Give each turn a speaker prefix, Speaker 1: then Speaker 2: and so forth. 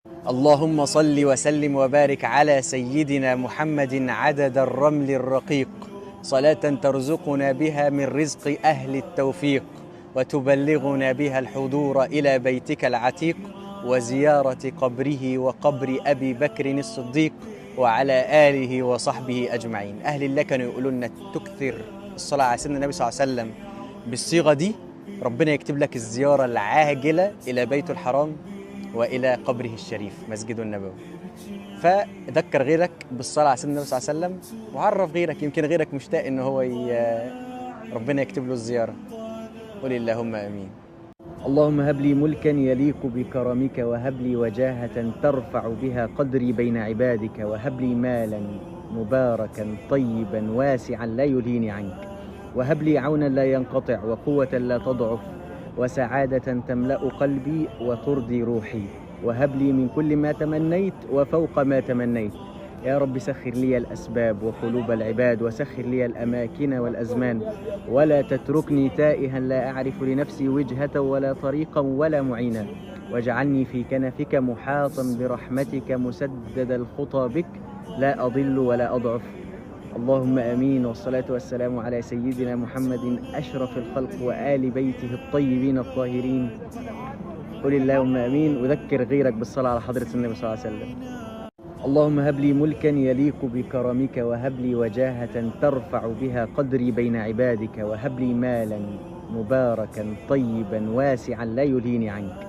Speaker 1: اللهم صل وسلم وبارك على سيدنا محمد عدد الرمل الرقيق، صلاة ترزقنا بها من رزق أهل التوفيق، وتبلغنا بها الحضور إلى بيتك العتيق، وزيارة قبره وقبر أبي بكر الصديق، وعلى آله وصحبه أجمعين. أهل الله كانوا يقولوا لنا تكثر الصلاة على سيدنا النبي صلى الله عليه وسلم بالصيغة دي، ربنا يكتب لك الزيارة العاجلة إلى بيته الحرام وإلى قبره الشريف مسجد النبوي. فذكر غيرك بالصلاة على سيدنا النبي صلى الله عليه وسلم، وعرف غيرك، يمكن غيرك مشتاق إن هو ربنا يكتب له الزيارة. قل اللهم آمين. اللهم هب لي ملكا يليق بكرمك، وهب لي وجاهة ترفع بها قدري بين عبادك، وهب لي مالا مباركا طيبا واسعا لا يلهيني عنك، وهب لي عونا لا ينقطع، وقوة لا تضعف، وسعادة تملأ قلبي وترضي روحي، وهب لي من كل ما تمنيت وفوق ما تمنيت. يا رب سخر لي الأسباب وقلوب العباد، وسخر لي الأماكن والأزمان، ولا تتركني تائها لا أعرف لنفسي وجهة ولا طريقا ولا معينا، واجعلني في كنفك محاطا برحمتك مسدد الخطى بك، لا أضل ولا أضعف. اللهم آمين. والصلاة والسلام على سيدنا محمد أشرف الخلق وآل بيته الطيبين الطاهرين. قل اللهم آمين، وذكر غيرك بالصلاة على حضرة النبي صلى الله عليه وسلم. اللهم هب لي ملكا يليق بكرمك، وهب لي وجاهة ترفع بها قدري بين عبادك، وهب لي مالا مباركا طيبا واسعا لا يلهيني عنك،